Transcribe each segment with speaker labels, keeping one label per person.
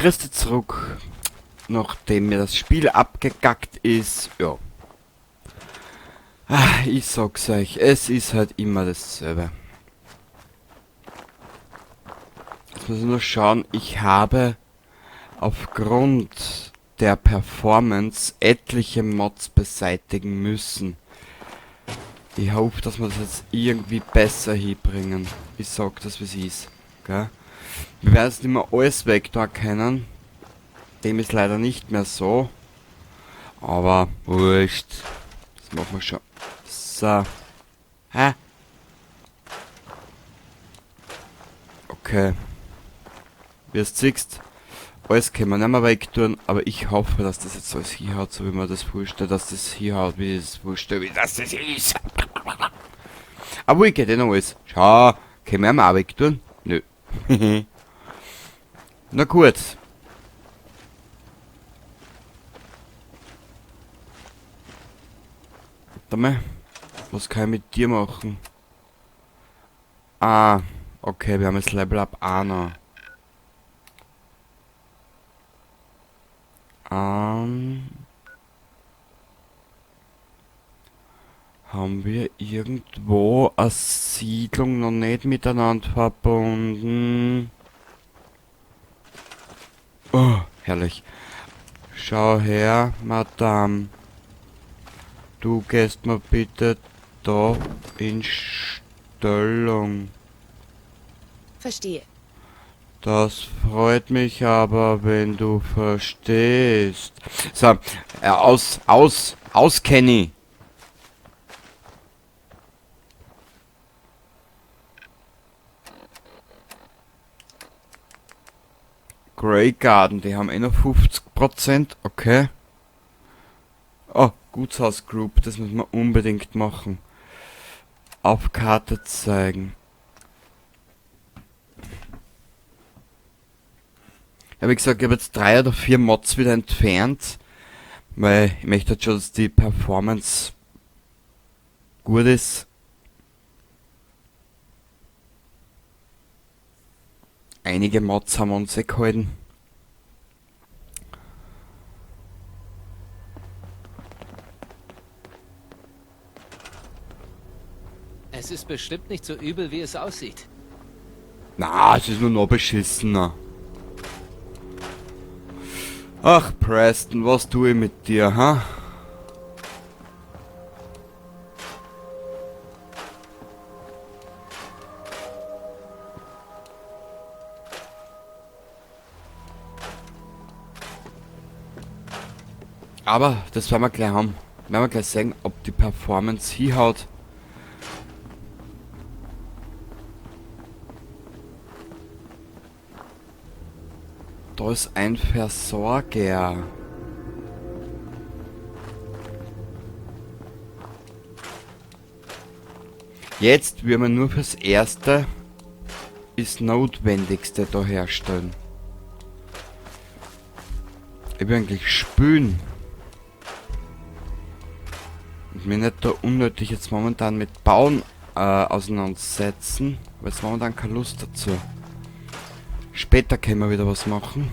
Speaker 1: Grüß zurück, nachdem mir das Spiel abgekackt ist. Ja. Ah, ich sag's euch, es ist halt immer dasselbe. Jetzt muss ich nur schauen, ich habe aufgrund der Performance etliche Mods beseitigen müssen. Ich hoffe, dass wir das jetzt irgendwie besser hinbringen. Ich sag das, wie es ist. Gell? Wir werden jetzt nicht mehr alles weg da können. Dem ist leider nicht mehr so. Aber wurscht. Das machen wir schon. So. Hä? Okay. Wie du siehst, alles können wir nicht mehr weg tun, aber ich hoffe, dass das jetzt alles hinhaut, so wie man das vorstellt, dass das hinhaut, wie das vorstellt, wie das das ist. Aber ich geht eh noch alles. Schau, können wir auch weg tun? Nö. Na gut. Warte mal. Was kann ich mit dir machen? Ah, okay, wir haben jetzt Level Up auch noch. Haben wir irgendwo eine Siedlung noch nicht miteinander verbunden? Oh, herrlich. Schau her, Madame. Du gehst mal bitte da in Stellung.
Speaker 2: Verstehe.
Speaker 1: Das freut mich aber, wenn du verstehst. So, aus, aus, aus, Kenny. Grey Garden, die haben eh noch 50%, okay. Oh, Gutshaus Group, das müssen wir unbedingt machen. Auf Karte zeigen. Ja, wie gesagt, ich habe jetzt 3 oder 4 Mods wieder entfernt, weil ich möchte halt schon, dass die Performance gut ist. Einige Mods haben wir uns eh gehalten.
Speaker 3: Es ist bestimmt nicht so übel, wie es aussieht.
Speaker 1: Na, es ist nur noch beschissener. Ach, Preston, was tue ich mit dir, ha? Aber das werden wir gleich haben. Werden wir gleich sehen, ob die Performance hinhaut. Da ist ein Versorger. Jetzt werden wir nur fürs Erste das Notwendigste da herstellen. Ich will eigentlich spülen. Und mir nicht da unnötig jetzt momentan mit Bauen auseinandersetzen. Aber jetzt momentan keine Lust dazu. Später können wir wieder was machen.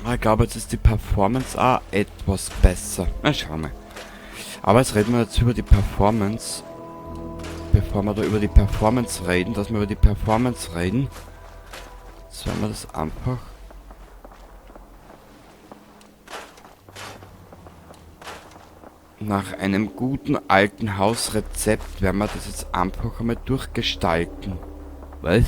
Speaker 1: Ah, ich glaube, jetzt ist die Performance auch etwas besser. Na, schauen wir mal. Aber jetzt reden wir jetzt über die Performance. Bevor wir da über die Performance reden, dass wir über die Performance reden, jetzt werden wir das einfach nach einem guten alten Hausrezept werden wir das jetzt einfach einmal durchgestalten. Was?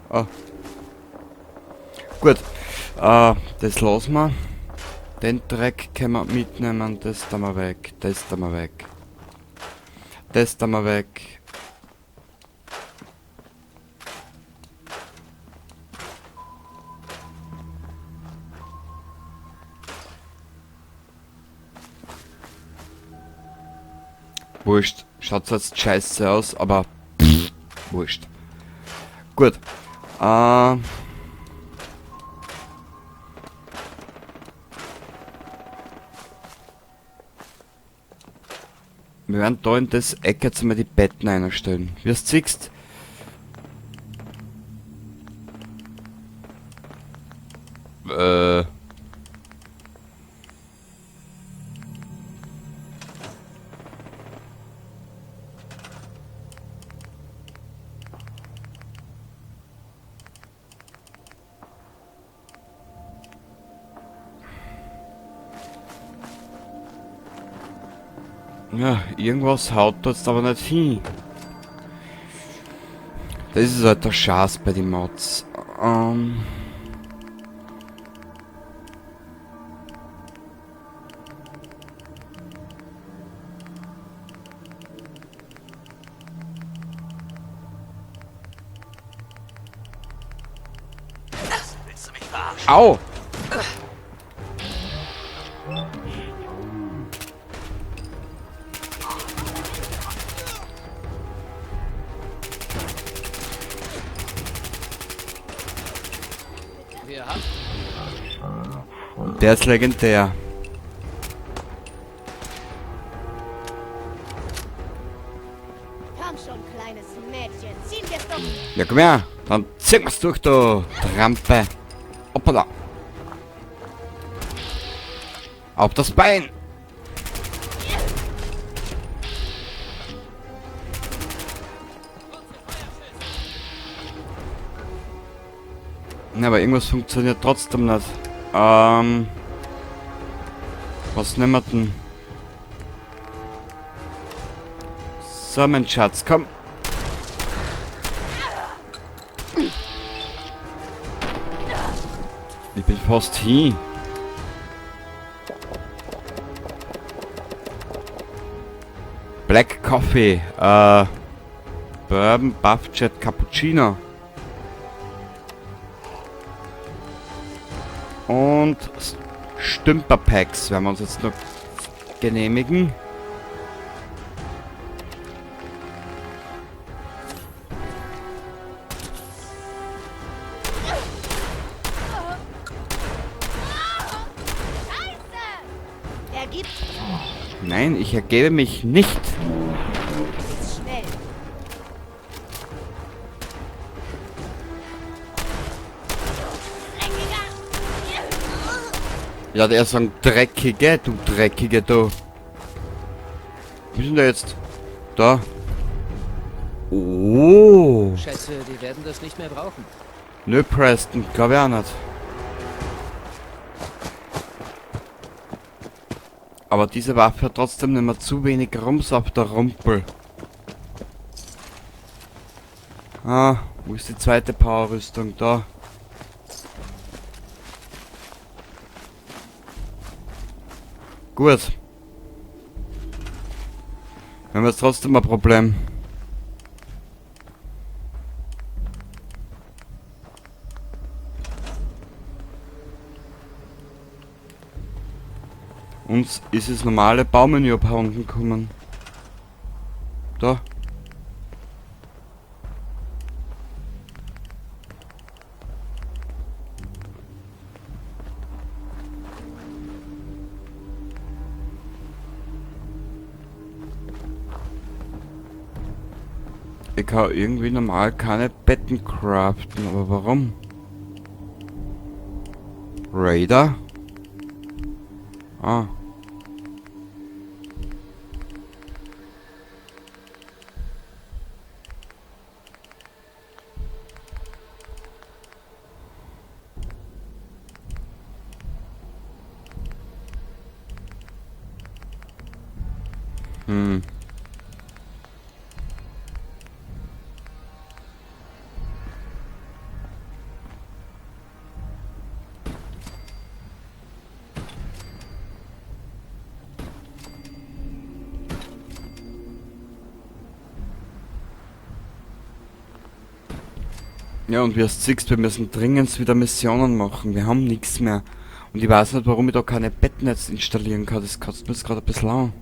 Speaker 1: Ah. Gut. Das lassen wir. Den Dreck können wir mitnehmen. Das da mal weg. Das da mal weg. Das da mal weg. Wurscht. Schaut zwar jetzt scheiße aus, aber pff, wurscht. Gut. Wir werden da in das Eck jetzt mal die Betten einstellen. Wie du siehst. Ja, irgendwas haut dort aber nicht hin. Das ist halt der Schatz bei den Mods. Au! Der ist legendär.
Speaker 2: Komm schon, kleines Mädchen. Ziehen wir's doch.
Speaker 1: Ja, komm her. Dann ziehen wir's durch, du Trampe. Hoppala. Auf das Bein. Na, aber irgendwas funktioniert trotzdem nicht. Was nehmen wir denn? So, mein Schatz, komm. Ich bin fast hin. Black Coffee, Bourbon, Buffjet, Cappuccino. Und Stümperpacks werden wir uns jetzt noch genehmigen. Nein, ich ergebe mich nicht. Ja, der sagt Dreckige, du Dreckige, du. Wo sind der jetzt? Da. Oh.
Speaker 3: Schätze, die werden das nicht mehr brauchen.
Speaker 1: Nö, Preston, glaub ich auch nicht. Aber diese Waffe hat trotzdem nicht mehr zu wenig Rums auf der Rumpel. Ah, wo ist die zweite Powerrüstung? Da. Gut. Wir haben jetzt trotzdem ein Problem. Uns ist das normale Baumenü abhanden gekommen. Da. Ich kann irgendwie normal keine Betten craften, aber warum? Raider? Ah. Ja, und wie du siehst, wir müssen dringend wieder Missionen machen. Wir haben nichts mehr. Und ich weiß nicht, warum ich da keine Betten jetzt installieren kann. Das kotzt mir jetzt gerade ein bisschen an.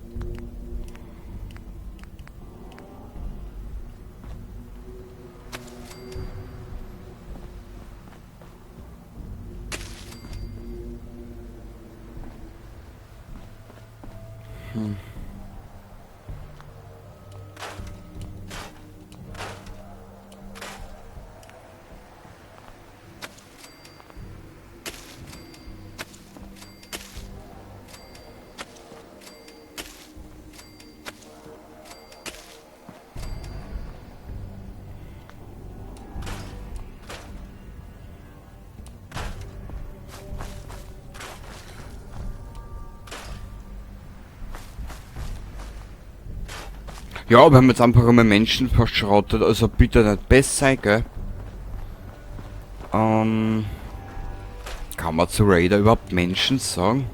Speaker 1: Ja, wir haben jetzt einfach einmal Menschen verschrottet, also bitte nicht besser sein, gell? Kann man zu Raider überhaupt Menschen sagen?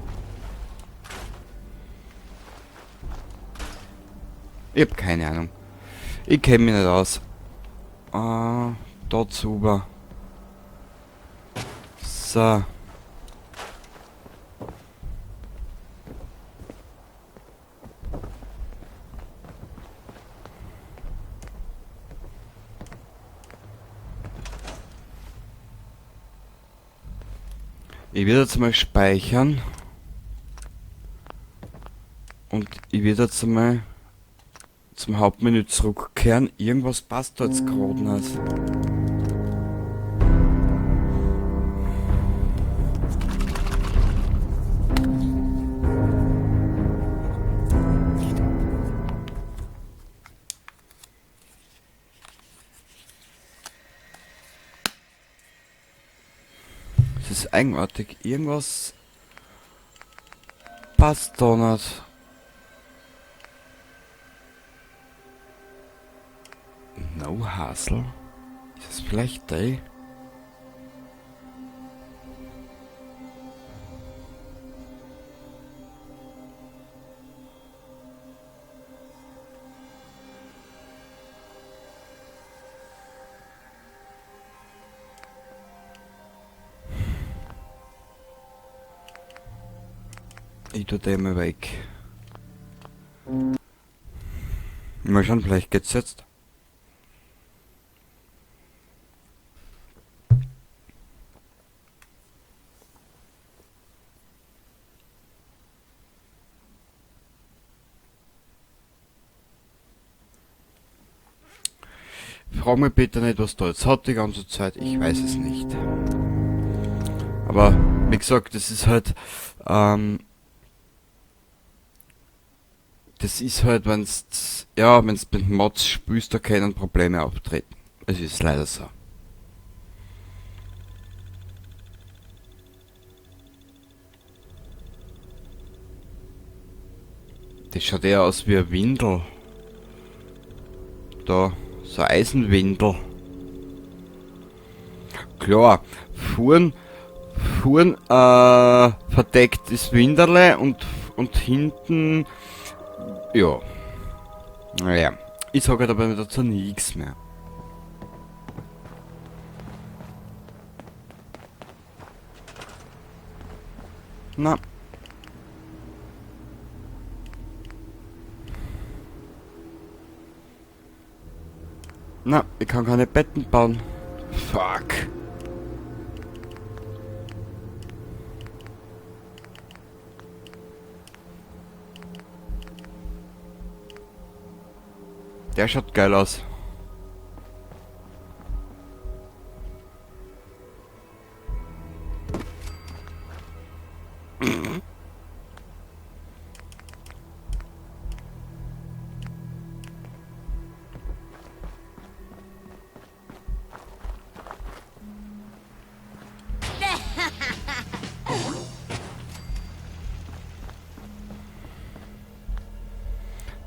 Speaker 1: Ich hab keine Ahnung. Ich kenn mich nicht aus. Da super. So. Ich werde jetzt mal speichern. Und ich werde jetzt mal zum Hauptmenü zurückkehren. Irgendwas passt da jetzt gerade nicht. Das ist eigenartig. Irgendwas passt da nicht. No Hassel? Ist das vielleicht der? Ich tue den mal weg. Mal schauen, vielleicht geht's jetzt. Frag mich bitte nicht, was da jetzt hat die ganze Zeit. Ich weiß es nicht. Aber wie gesagt, das ist halt, wenn's, ja, wenn's mit Mods spielst, da können Probleme auftreten. Es ist leider so. Das schaut eher aus wie ein Windel. Da, so eine Eisenwindel. Klar, vorn verdeckt das Winderle und hinten, ja. Naja, ich sag halt aber dazu nichts mehr. Na. Na, ich kann keine Betten bauen. Fuck. Der schaut geil aus.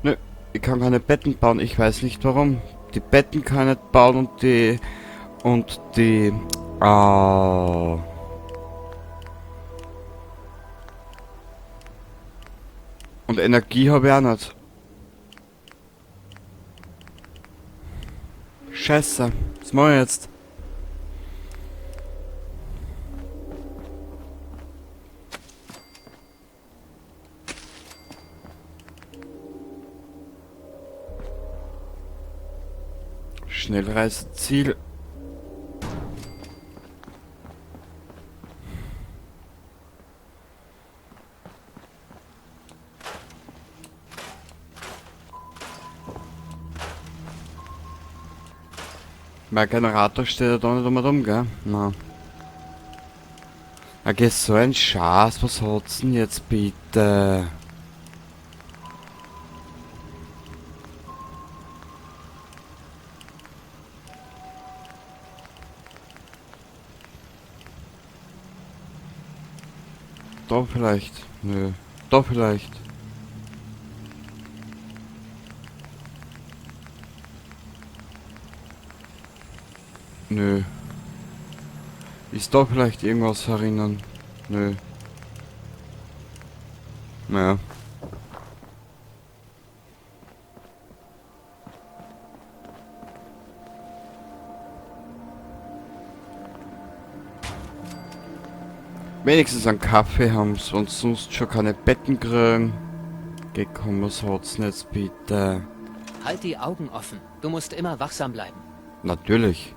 Speaker 1: Nö, ich kann keine Betten bauen, ich weiß nicht warum. Die Betten kann ich nicht bauen und die... Und Energie habe ich auch nicht. Scheiße, was mach ich jetzt? Schnellreiseziel. Mein Generator steht ja da nicht immer dumm, gell? Na. Okay, so ein Schatz, was hat's denn jetzt bitte? Da vielleicht. Nö. Da vielleicht. Nö. Ist da vielleicht irgendwas herinnen? Nö. Naja. Wenigstens einen Kaffee haben sie, wenn sie sonst schon keine Betten kriegen. Geh, komm, was hat's denn jetzt bitte?
Speaker 3: Halt die Augen offen. Du musst immer wachsam bleiben.
Speaker 1: Natürlich.